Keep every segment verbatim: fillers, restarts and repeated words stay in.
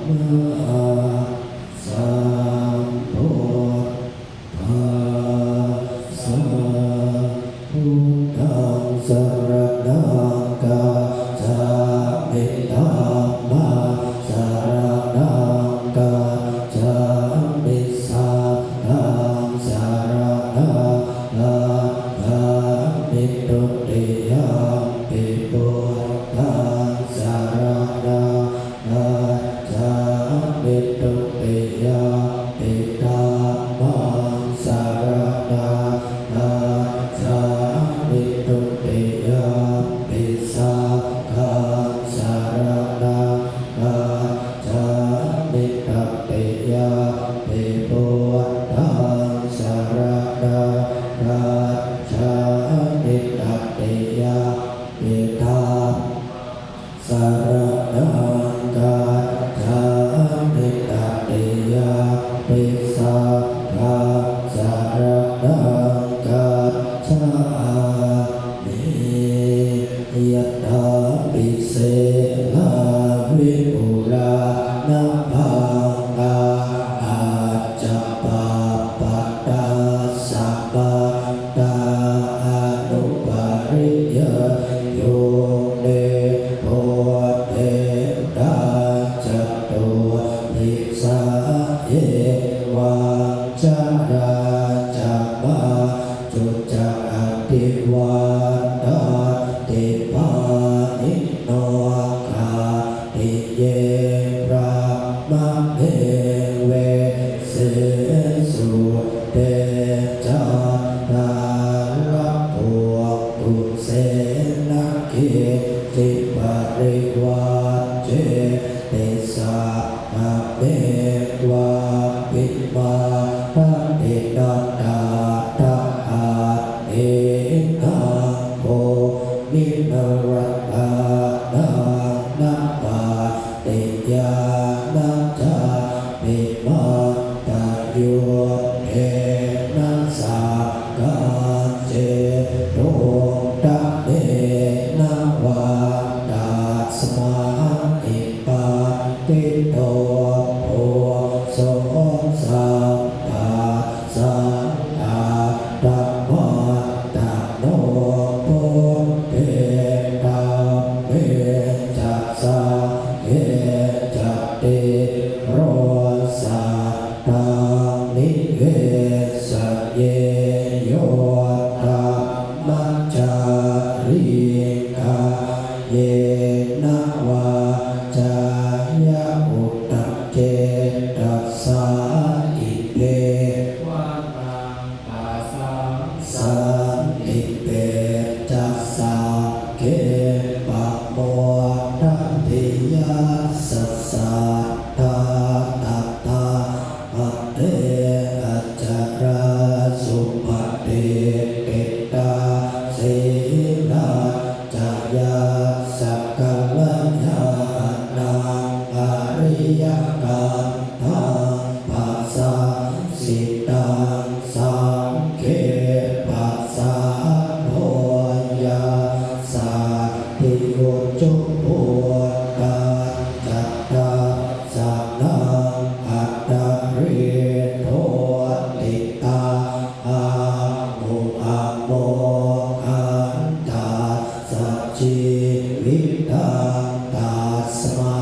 Sambuddhassa. Buddhaṃ saraṇaṃ gacchāmi. Dhammaṃ saraṇaṃ gacchāmi. Saṅghaṃ saraṇaṃ gacchāmi. Dutiyampi buddhaṃ saraṇaṃ gacchāmi. Dutiyampi dhammaṃ saraṇaṃ gacchāmi. Dutiyampi saṅghaṃ saraṇaṃ gacchāmi. Tatiyampi buddhaṃ saraṇaṃ gacchāmi. Tatiyampi dhammaṃ saraṇaṃ gacchāmi. Tatiyampi saṅghaṃ saraṇaṃ gacchāmi. Yathāpi sīlā vipulā nabhaṅgā, ajjappaṭṭhā samantā anupariyaṃ, yo nibbutiṭṭhā catuddisaṃ evaṃ jarā ca maññu ca abhivantajī pāṇino. Khantiye brāhmaṇe vesesuddhe cattālapukkuse, na kiñci parivajjeti saṅghamevābhivaḍati. Na tattha aṭṭhaṃ hīnaṃ bhūmiṃ na rakkhanti, na paṭijānā cāpi mantaṃ yuddhena saṅghaṃ cetuṃ ananena vā. Tasmā hi paṇḍito bhūsuṃ sabbasaṅghaṃ, ātappamāṇo buddhe dhamme ca saṅghe ca, dhīro satthaṃ nivesaye, yo dhamma carī kāyena vācāya uda cetasā, idheva naṃ pasaṃsati. Paccassaṃ saṅghe pamodati, yassa satthā tathā gate. Acarā supaṭiṭṭhitā sīlā ca, yassa kalyāṇaṃ ariyakantaṃ pasāsitaṃ, saṅghe pasādo yassa ṭhitiyā ca. Buddhaṃ ca dassanaṃ aṭṭharīdho, ṭhitā āhu amogham tassa jīvitaṃ. Tasmā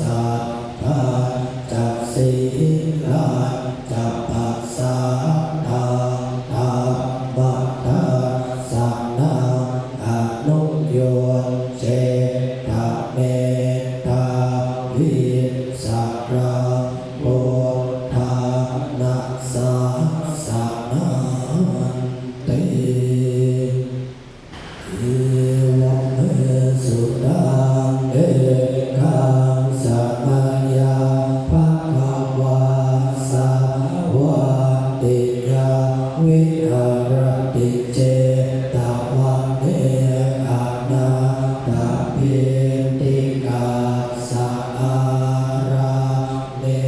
saṅghañca sīlañca pasādaṃ, dhammadassanaṃ anuyuñjetha, medhāvī saraṃ buddhāna sassanti. Evaṃ me sutaṃ. Ekaṃ samayaṃ bhagavā sāvatthiyaṃ viharati jetavane anāthapiṇḍikassa ārāme.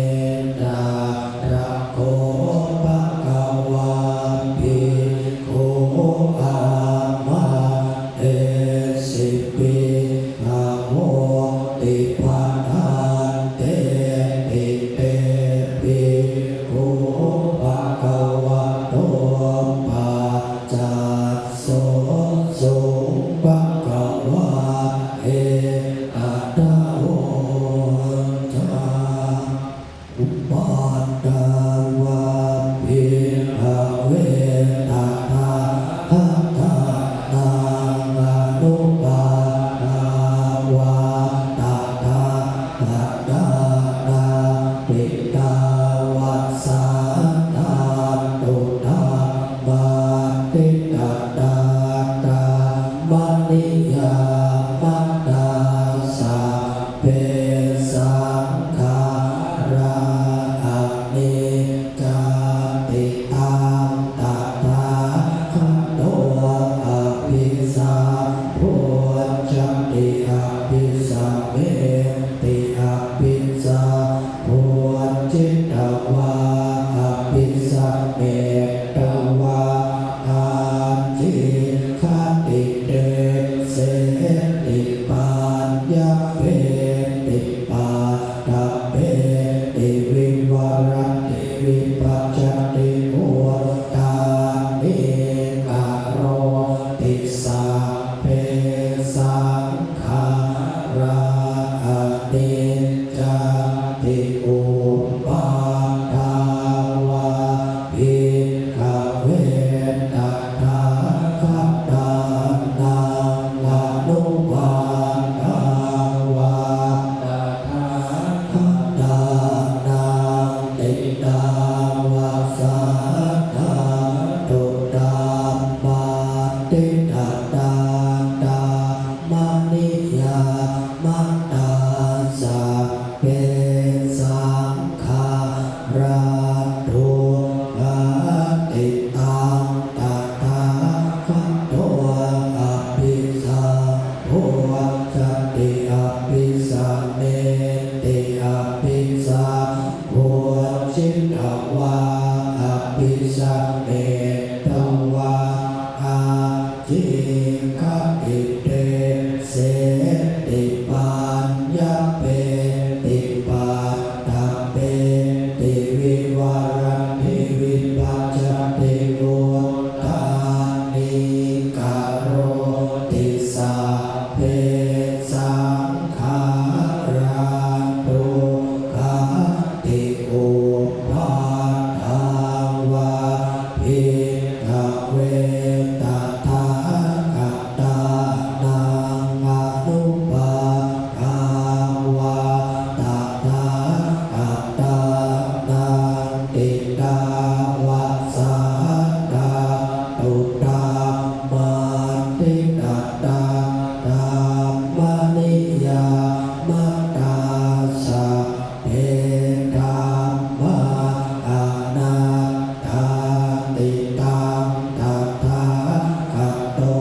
Dānaṃ ṭhitā va sā dhātu dhammaṭṭhitatā dhammaniyāmatā sabbe saṅkhārā aniccāti. Taṃ tathāgato abhisambujjhati abhisameti abhisambujjhitvā abhisametvā ācikkhati deseti paññapeti paṭṭhapeti vivarati vibhajati uttānīkaroti sabbe saṅkhārā aniccāti. Uppādā vā bhikkhave tathāgatānaṃ anupādā vā tathāgatānaṃ ṭhitā va sā dhātu dhammaṭṭhitatā dhammaniyāmatā sabbe saṅkhārā dukkhāti. Taṃ tathāgato abhisambujjhati abhisameti abhisambujjhitvā abhisametvā ācikkhati deseti paññapeti paṭṭhapeti vivarati vibhajati uttānīkaroti sabbe saṅkhārā dukkhāti. Uppādā vā bhikkhave tathāgatānaṃ anupādā vā tathāgatānaṃ ṭhitā va sā dhātu dhammaṭṭhitatā dhammaniyāmatā sabbe dhammā anattāti. Taṃ tathāgato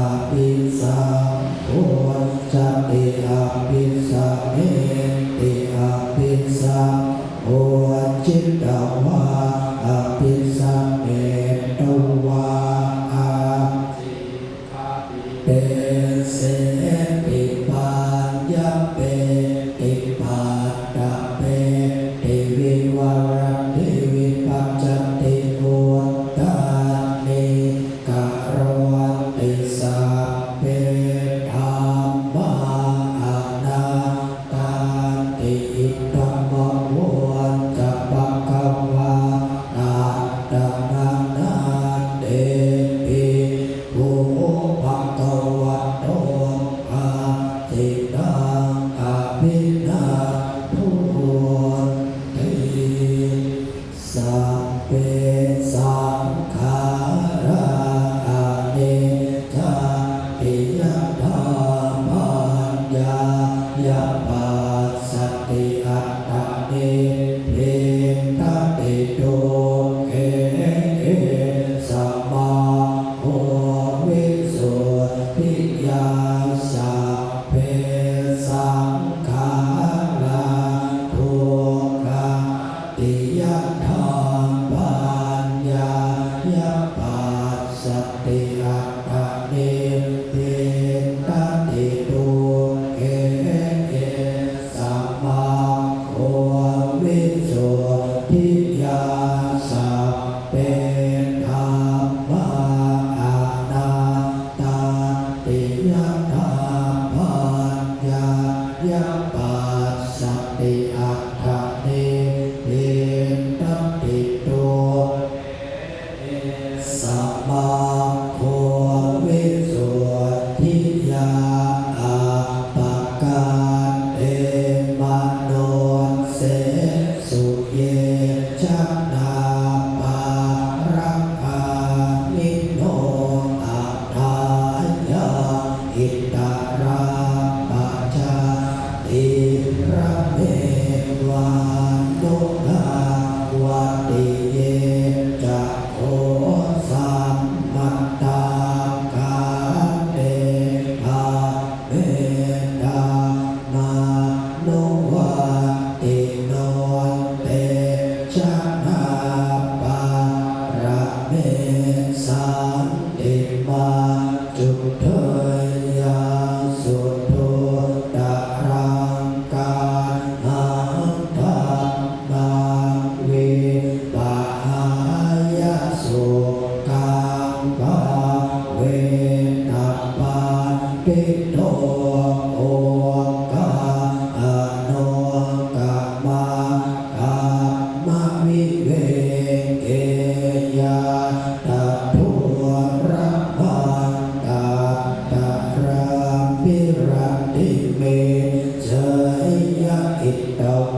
abhisambujjhati abhisameti abhisambujjhitvā abhisametvā ācikkhati deseti paññapeti paṭṭhapeti vivarati vibhajati uttānīkaroti sabbe dhammā anattāti. Idamavoca bhagavā. Attamanā te bhikkhū bhagavato bhāsitaṃ abhinandunti.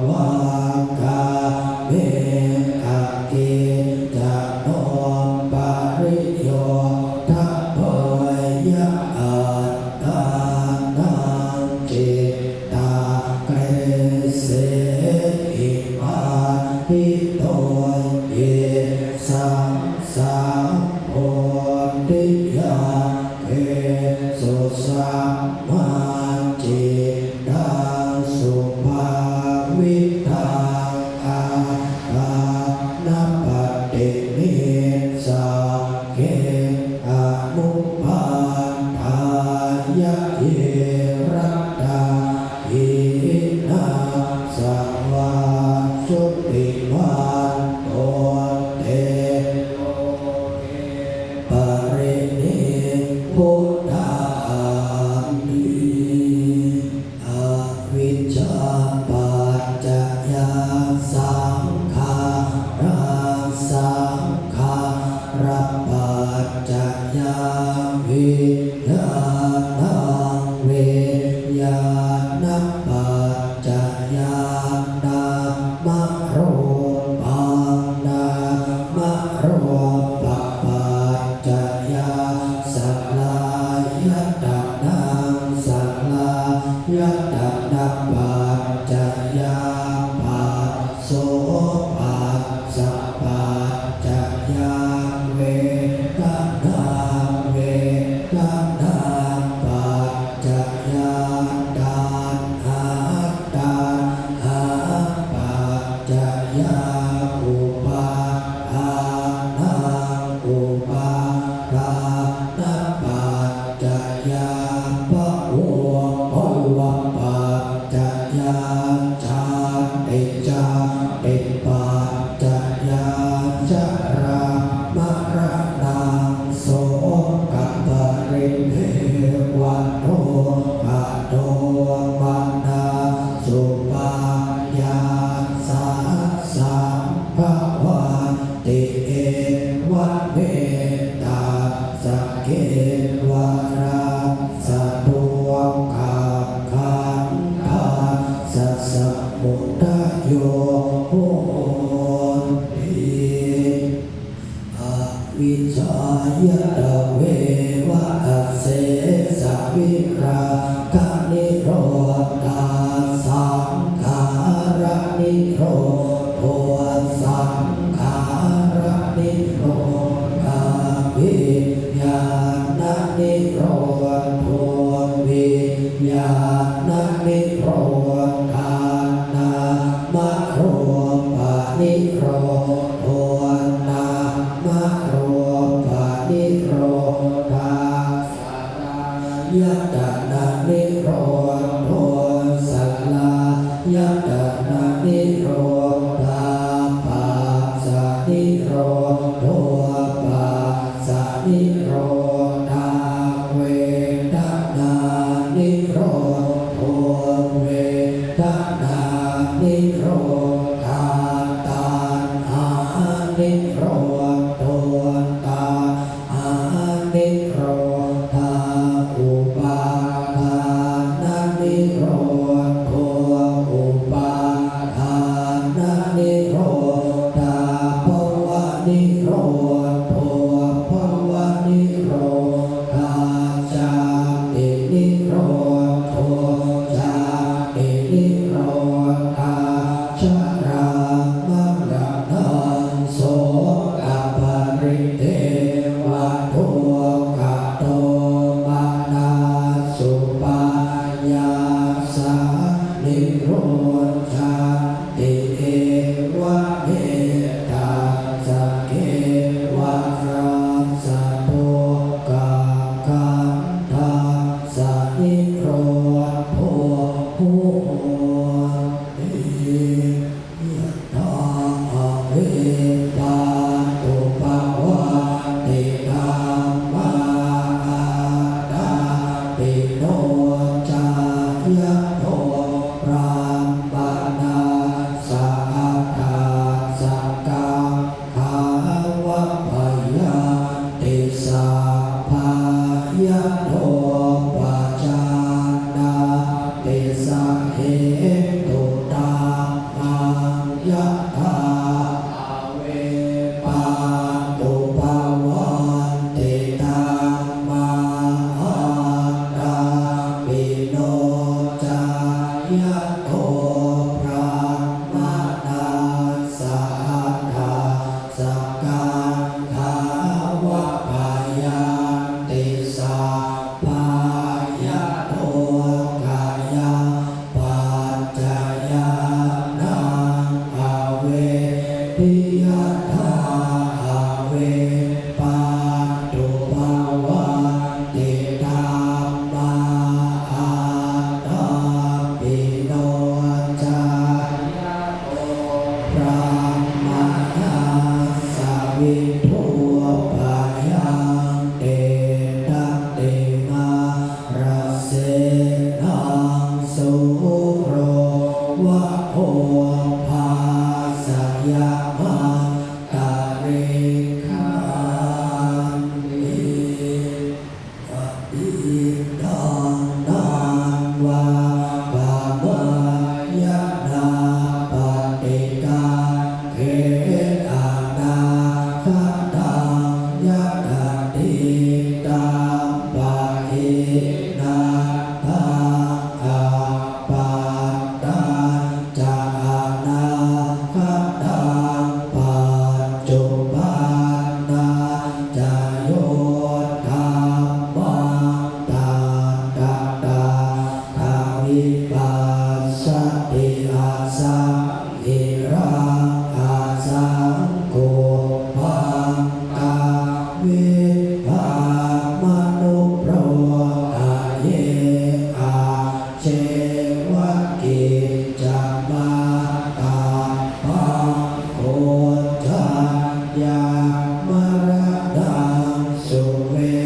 vā kāme akiñcano pariyodapeyya attānaṃ cittakleshehi baddhito yesaṃ sambodhiyā kesu samācittāsu bhāvitaṃ āṭānāpati missagge anupādāya ye ratā hīnāsavā jutimanto te loke parinibbutāti. Avijjāpaccayā saṅkhārā, saṅkhārapaccayā viññāṇaṃ, viññāṇapaccayā nāmarūpaṃ, nāmarūpapaccayā saḷāyatanaṃ, saḷāyatanapaccayā phasso, phassapaccayā vedanā, vedanāpaccayā taṇhā, taṇhāpaccayā upādānaṃ, upādānapaccayā bhavo, bhavapaccayā jāti, jātipaccayā jarāmaraṇā sokaparidevadukkhadomanassupāyāsā sambhavanti. Evametaṃ saṃsariṃsā dukkhakhandhassa samudayo hoti. Avijjāya tveva asesavirāganirodhā saṅkhāranirodho, saṅkhāranirodhā viññāṇanirodho, viññāṇanirodhā nāmarūpanirodho, nāmarūpanirodhā saḷāyatananirodho, saḷāyatananirodhā phassanirodho, phassanirodhā vedanānirodho, vedanānirodhā taṇhānirodho, taṇhā nirodhā upādānanirodho, upādānanirodhā bhavanirodho, bhavanirodhā jātinirodho, jātinirodhā jarā bhāsayamantalikkhanti. Atītaṃ nānvāgameyya nappaṭikaṅkhe, anāgataṃ yadatītampahīnantaṃ, appattañca anāgataṃ, paccuppannañca yo dhammaṃ, tattha tattha vipassati, asaṃhiraṃ asaṅkuppaṃ, taṃ viddhā manubrūhaye, ajjeva kiccamātappaṃ, koṇḍaññamaraṇaṃ suve,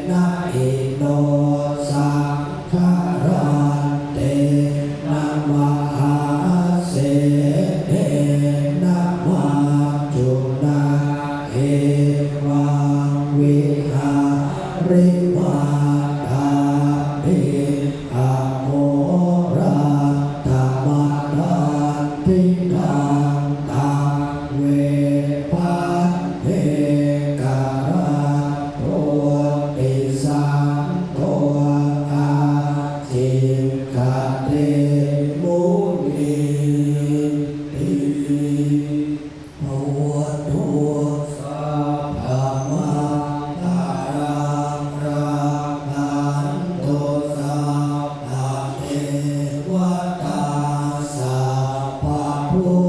na hi no saṅgarantena mahāsenena, maccunā evaṃ vihārimātāpiṃ, ahorattamatanditaṃ, taṃ ve bhaddekarattoti, santo ācikkhate munīti. Buddho sabbamaṅgalaṃ, rakkhantu sabbadevatā, sabbabuddhānubhāvena